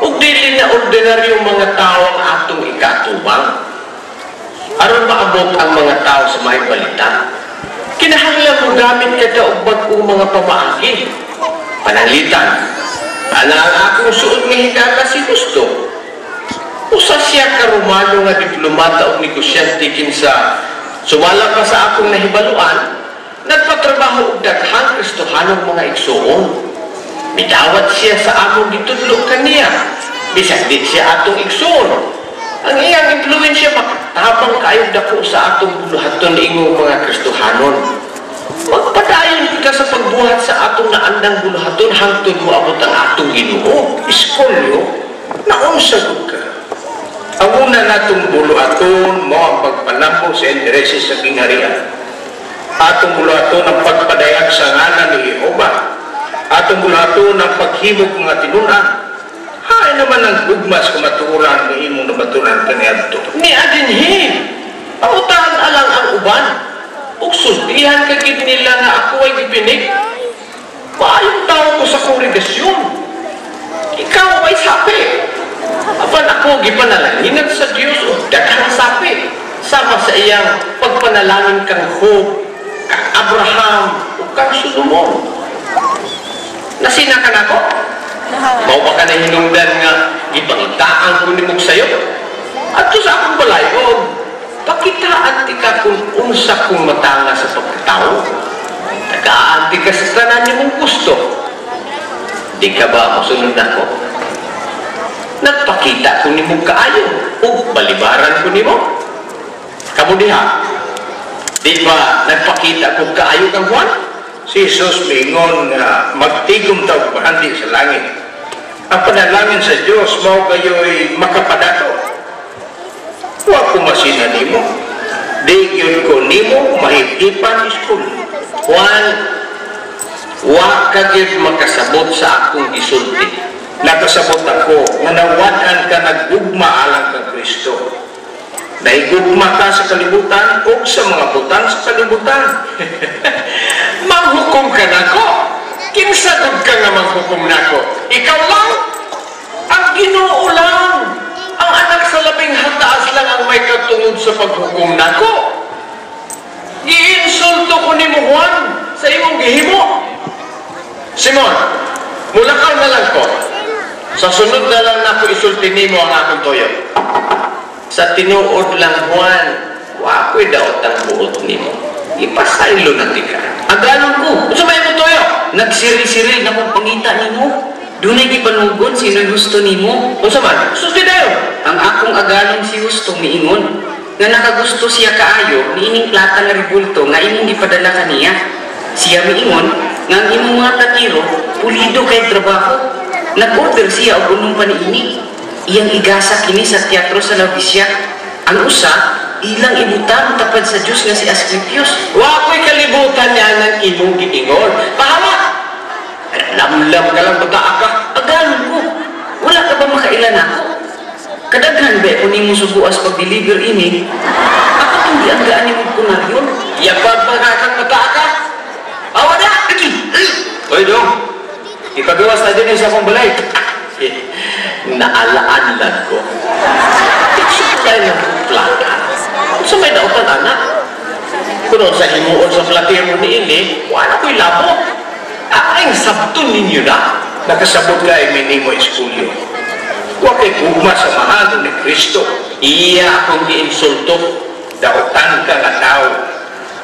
Ug dili na ordinaryong mga tao ang atong ikaatubang. Aron maabot ang mga tao sa maayong balita, kinahanglan mo gamit kada og bag-ong mga pamaagi. Pananglitan, ana ang akong suod nga higala si Justo. Usa siya ka Romano nga diplomata og negosyante kinsa sumala pa sa akong nahibaluan, nagpatrabaho og daghang Kristohanong mga igsuon. Midawat siya sa among gitudlo kaniya, bisan di siya atong igsuon. Ang iyang impluwensya makatabang kaayong dako sa atong buluhaton ingong mga Kristohanon. Magpadayon kita sa pagbuhat sa atong naandang buluhaton hangtod moabot ang atong Ginoo. Iskolyo, naunsa gud ka. Ang una natong buluhaton mao ang pagpanambo sa intereses sa gingharian. Atong buluhaton ang pagpadayag sa ngalan ni Jehova. Atong buluhaton ang paghimog mga tinun-an. Hain naman ang gugma sa kamatuoran nga imong nabatunan kaniadto. Ni adinhin, pautahan alang ang uban. Ug sultihan ka gid nila nga ako ay gipinig. Maayong tao ko sa kongregasyon. Ikaw ay sapi. Apan ako gipanalanginan sa Dios og daghang sapi. Sama sa iyang pagpanalangin kang Job, kang Abraham, ug kang Solomon. Nasina ka nako? Mao ba ka nahinungdan nga gipangitaan ko nimog sayo? Adto sa akong balay og pakitaan ti ka kung unsa kong matanga sa pagkatao. Tagaan ti ka sa tanan nimong gusto. Di ka ba mosunod nako? Nagpakita ko nimong kaayo ug balibaran ko nimo. Kamo diha, di ba nagpakita ko kaayo kang Juan? Si Jesus miingon nga magtigom ta og bahandi sa langit. Ang panalangin sa Dios mao gayoy makapadato. Wa ko masina nimo. Di gyud ko nimo mahip-hipan iskul. Juan, wa ka gyud makasabot sa akong gisulti. Nakasabot ako nga nawad-an ka naggugma alang kang Kristo. Nahigugma ka sa kalibutan o sa mga butang sa kalibutan. Manghukom ka nako. Kinsa gud ka nga manghukom nako? Ikaw lang. Ang Ginoo lang. Ang anak sa labing hataas lang ang may katungod sa paghukom nako. Giinsulto ko nimo Juan sa imong gihimo. Simon, mulakaw na lang ko. Sa sunod na lang nako isulti nimo ang akong toyo. Sa tinuod lang Juan, wa ko'y daot ang buot nimo. Ipasaylo na ti ka. Agalon ko. Unsa may imong toyo? Nagsiril-siril na kong pangita nimo. Dunay gipanugon sino'y gusto nimo. Unsa man? Sulti dayon. Ang akong agalon si Justo miingon nga nakagusto siya kaayo niining plata nga rebulto nga imong gipadala kaniya. Siya miingon nga ang imong mga platero pulido kay trabaho. Nag-order siya og unong paniini. Iyang igasa kini sa teatro sa Laodicea. Ang usa ilang ibutang tapad sa Dios nga si Asclepius. Wa ko'y kalibutan niya ng imong giingon. Pahawa! Lamlam ka lang bata ka. Agalon ko. Wala ka ba makailan ako? Kadaghan ba kung nimo subuas pag-deliver ini? Ako itong gianggaan nimo kunaryon. Yabag pa kakang bata ka. Awa na! Lagi! Oy, dong! Ipagawas na din sa akong balay. Naalaan lang ko. Tigsuplay ng plata. Sa may dautan, anak. Kuno sa himuon sa platero ni ini, wala ko'y labo. Ang sabton ninyo na. Nakasabot ka ay minimo iskulyo. Wa kay gugma sa mahal ni Kristo. Iya akong giinsulto. Dautan ka nga tao.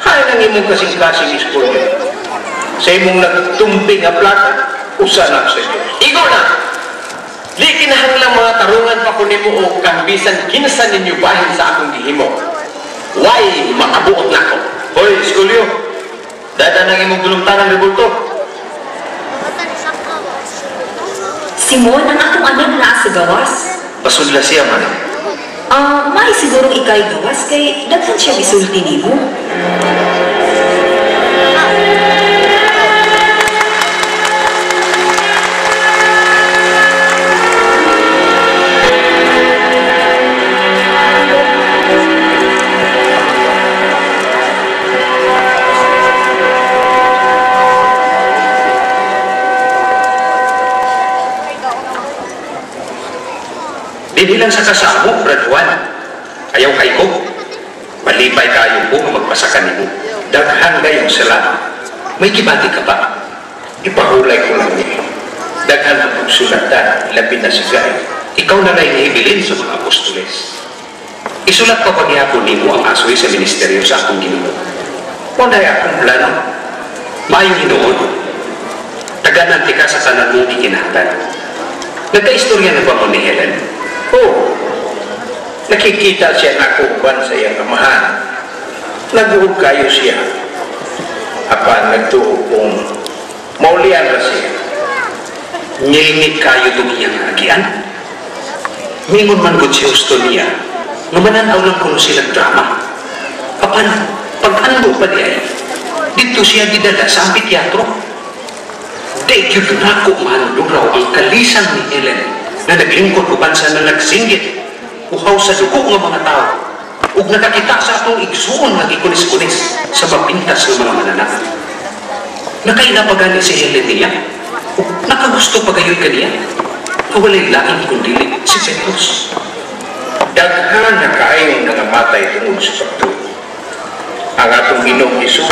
Hay nang imong kasing-kasing iskulyo. Sa imong nagtumbi nga plata, usa na sa Diyos. Igo na! Di kinahanglang mga tarungan pa ko nimo o kang bisan kinsa ninyo bahin sa akong gihimo. Why makabuot na ko? Hoy, Eskulyo! Dada nang imong dulumtanan rebulto. Simon, ang akong anak naa sa gawas. Pasudla siya, man. May sigurong ikay gawas kay daghan siya gisulti nimo. Dinhi lang sa kasamo, Brad Juan. Ayaw kay ko. Malipay kayo ko nga magpasa kanimo. Daghan gayong salamat. May gibati ka ba? Ipahulay ko lang niya. Daghan ang pagsulatan, labi na si Gay. Ikaw na lang hibilin sa mga apostoles. Isulat pa paghihapon nimo ang asoy sa ministeryo sa akong Ginoo. Wala akong plano. Maayo hinuon. Taganan ti ka sa tanan mong gikinahanglan. Nagkaistorya na ba mo ni Helen? Oo. Nakikita siya na ako uban sa iyang amahan. Naguog kayo siya. Apan nagtuo kong maulian ra siya. Ngilingit kayo itong iyang agian. Mingon man gud si Justo niya, nga mananaw lang kuno sila drama. Apan, pag-ando pa di ay, dito siya gidala sa amphitheatro. Di gyud nako mahanduraw ang kalisan ni Helen na naglingkod uban sa na nagsinggit, uhaw sa dugo nga mga tao, ug nakakita sa atong igsuon nga gikunis-kunis sa mapintas nga mga mananap. Nakaila pa gani si Helen niya, ug nakagusto pa gayon kaniya. Walay lain kundi si Petros. Daghan na kaayong nangamatay tungod sa pagtuo. Ang atong Ginoong Hesus,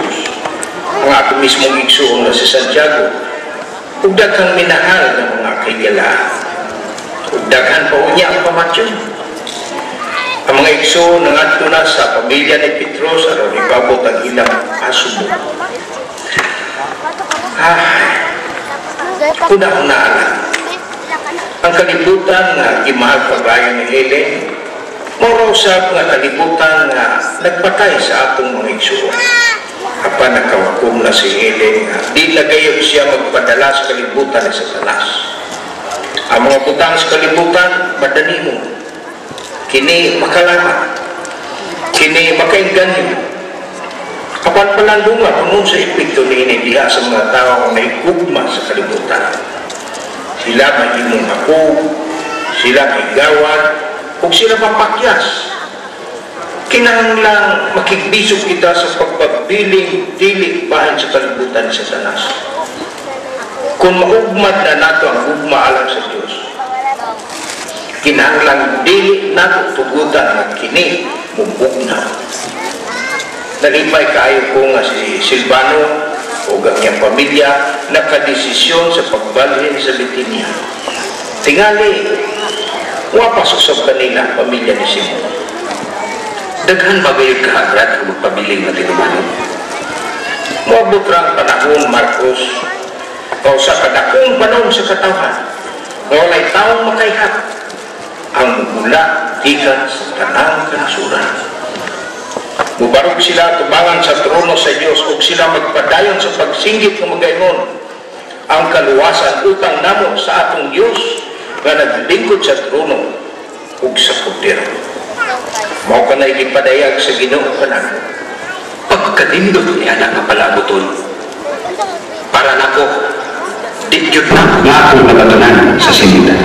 ang atong mismong igsuon na si Santiago, ug daghang minahal ng mga kahigalaan. Ug daghan pa unya ang pamatyon. Ang mga igsuon nangadto na sa pamilya ni Petros aron ipabot ang ilang asubo. Ay, kuna akong naalam. Ang kalibutan nga gimahal pagayo ni Helen, mao usab nga kalibutan nga nagpatay sa atong mga igsuon. Apan nakawakom na si Helen nga di lagayon siya magpadala sa kalibutan ni Satanas. Ang mga butang sa kalibutan madanimo. Kini makalamat. Kini makainganyo. Apan palandunga kung sa epekto niini diha sa mga tao nga may gugma sa kalibutan. Sila mahimong ako, sila may gawad, ug sila mapakyas. Kinahanglang makigbisog kita sa pagpabiling dili bahin sa kalibutan ni Satanas. Kung maugmad na nato ang gugma alang sa Dios, kinahanglang dili nato tugutan nga kini mubugna. Nalipay kaayo ko nga si Silvano o ang iyang pamilya nakadesisyon sa pagbalhin sa Bitinia. Tingali, wapas usab kanila ang pamilya ni Simon. Daghan ba gayud ka, Brad, ang magpabiling na tinumanon? Moabot ra ang panahon, Marcos, o sa kadakong panahon sa katawhan, nga walay taong makayhap, ang mugula gikan sa tanang kanasuran. Mubarog sila tubangan sa trono sa Dios ug sila magpadayon sa pagsinggit nga magaingon ang kaluwasan utang namo sa atong Dios nga naglingkod sa trono ug sa Kordero. Mao kanay gipadayag sa Ginoo kanako. Pagkanindot ni anak nga palaboton. Para nako, di gyud na nga akong nabatunan sa sinita.